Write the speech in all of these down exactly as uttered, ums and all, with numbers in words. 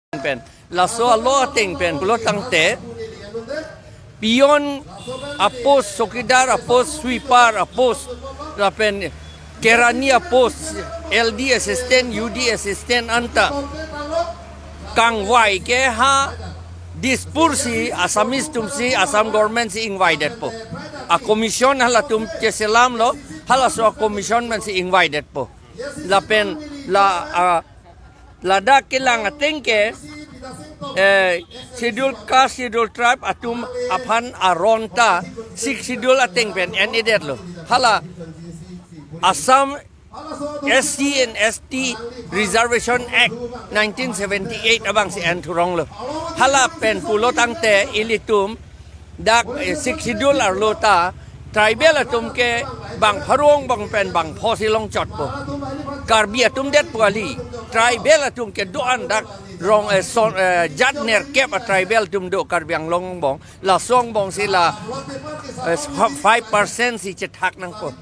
pen, laso a-law ateng pen pulo tangte, peon a-post, chowkidar a-post, sweeper a-post, lapen kerani a-post, L D assistant, U D assistant anta kangvai ke ha Dispur si, Assamese atum si, Assam government si ingvaidetpo. A-commission halatum cheselamlo, halaso a-commission pensi ingvaidetpo. Lapen la, ah, ladak kelang ateng ke, eh, Schedule Caste, Schedule Tribe atum aphan aron ta Sixth Schedule ateng pen en-edetlo. Hala Assam S C and S T Reservation Act nineteen seventy-eight abang si en thuronglo. Hala pen pulo tangte ilitum dak, eh, Sixth Schedule arlo ta tribal atum ke bang pharo angbong pen bang pho si longchotpo. Karbi atum det pu kali. Tribal atum kedo-an dak rong, eh, son, eh, jat nerkep a-tribal atum do Karbi Anglong angbong. Laso angbong si la, eh, five percent si chethak nangpo.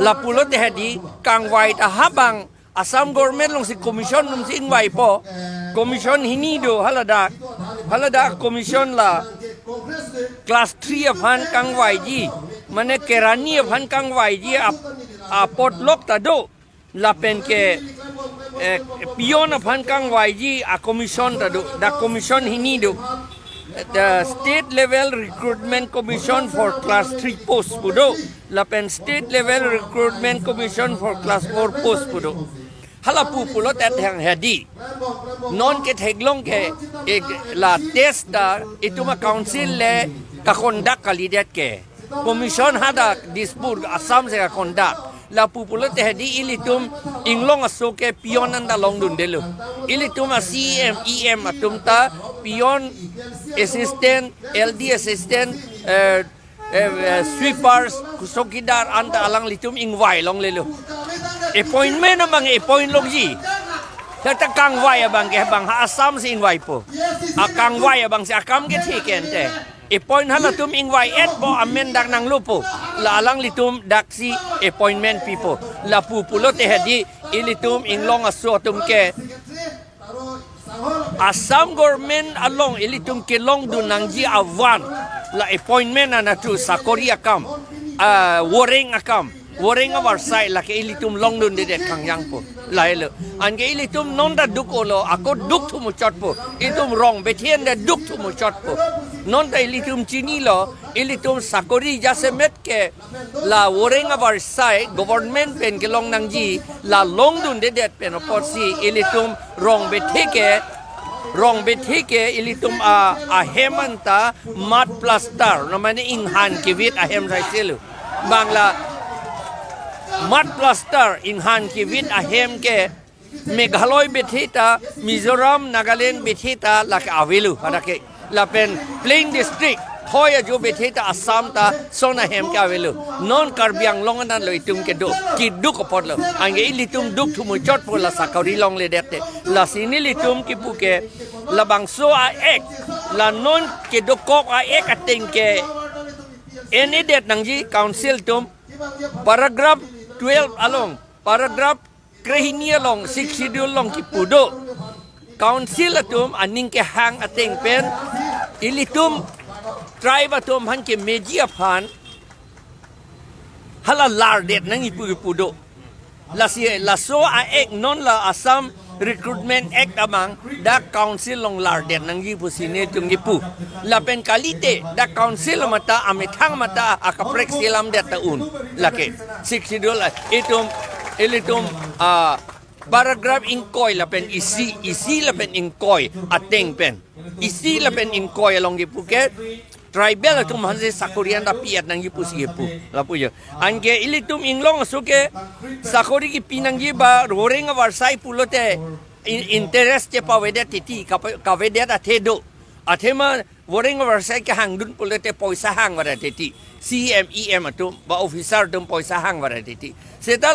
Lapulote hedi kangvai ta ha bang Assam government along si commission along si ingvaipo. Commission hini do haladak. Haladak commission la class three aphan kangvaiji, mane kerani aphan kangvaiji ap-, apot lok ta do. Lapen ke, eh, peon aphan kangvaiji a-commission ta do. Dak commission hini do. The State Level Recruitment Commission for Class three post pu do. Lapen State Level Recruitment Commission for Class four post pu do. Hala pu pulote thang hedi. Non ke theklong ke, eh, la test ta itum a-council le ka-conduct kalidet ke. Commission hadak Dispur Assam si ka-conduct. Lapu pulote hedi ilitum inglong aso ke peon anta longdundelo. Ilitum a-C M, E M atum ta peon, assistant, L D assistant, eh, eh, eh, sweepers, chowkidar anta alanglitum ingvai longlelo. Appointment abang appoint longji. Tata kangvai abang ke bang ha Assam si ingvaipo. A-kangvai abang si akam kethe ke ante. Appoint halatum ingvai-etpo, amen dak nanglopo. La alanglitum daksi appointment pipo. Lapu pulote hedi ilitum inglong aso atum ke Assam government along ilitum kelongdun nangji avan la appointment anatthu sakori akam, ah, woreng akam, woreng avarsai lake ilitum longdundedet kangjangpo. Lahelo. Anke ilitum non ta duk-olo, ako duk thumuchotpo. Ilitum rong bethen ta duk thumuchotpo. Non ta ilitum chinilo, ilitum sakori jasemet ke la woreng avarsai government pen kelong nangji la longdundedet pen apotsi ilitum rong bethe ke, rong bethe ke ilitum a, ahem anta mud plaster, no mane inghan kevit ahem saiselo. Bang la mud plaster inghan kevit ahem ke Meghalaya bethe ta, Mizoram, Nagaland bethe ta lake avelo hadak ke. Lapen plain district thoi ajo bethe ta Assam ta son ahem ke avelo. Non Karbi Anglong anatlo itum kedo, keduk apotlo. Anke ilitum duk thumuchotpo la sakori longledet te. Lasi nelitum kipu ke labangso a-act, la non kedokok a-act ateng ke en-edet nangji council atum, paragraph twelve along, paragraph krehini along, Sixth Schedule along kipu do. Council atum aning kehang ateng pen ilitum tribe atum aphan kemeji aphan hala lardet nangji pu kipu do. Lasi laso a-act non la Assam Recruitment Act abang dak council along lardet nangji pusi nelitum kipu. Lapen kalite dak council mata amethang mata akaprek selamdet ta un. Lake Sixth Schedule, ah, itum, ilitum, ah, paragraph ingkoi lapen isi, isi lapen ingkoi ateng pen, isi lapen ingkoi along kipu ke tribal atum aphansi sakori anta pi-et nangji pusi kipu. Lapu jo. Anke ilitum inglong aso ke sakori kipi nangji ba woreng avarsai pulote in-, interest chepavedet titi, kapa-, kavedet athe do. Athema woreng avarsai kehangdun pulote poisa hang varet titi. C M, E M atum ba officer atum poisa hang varet titi. Seta la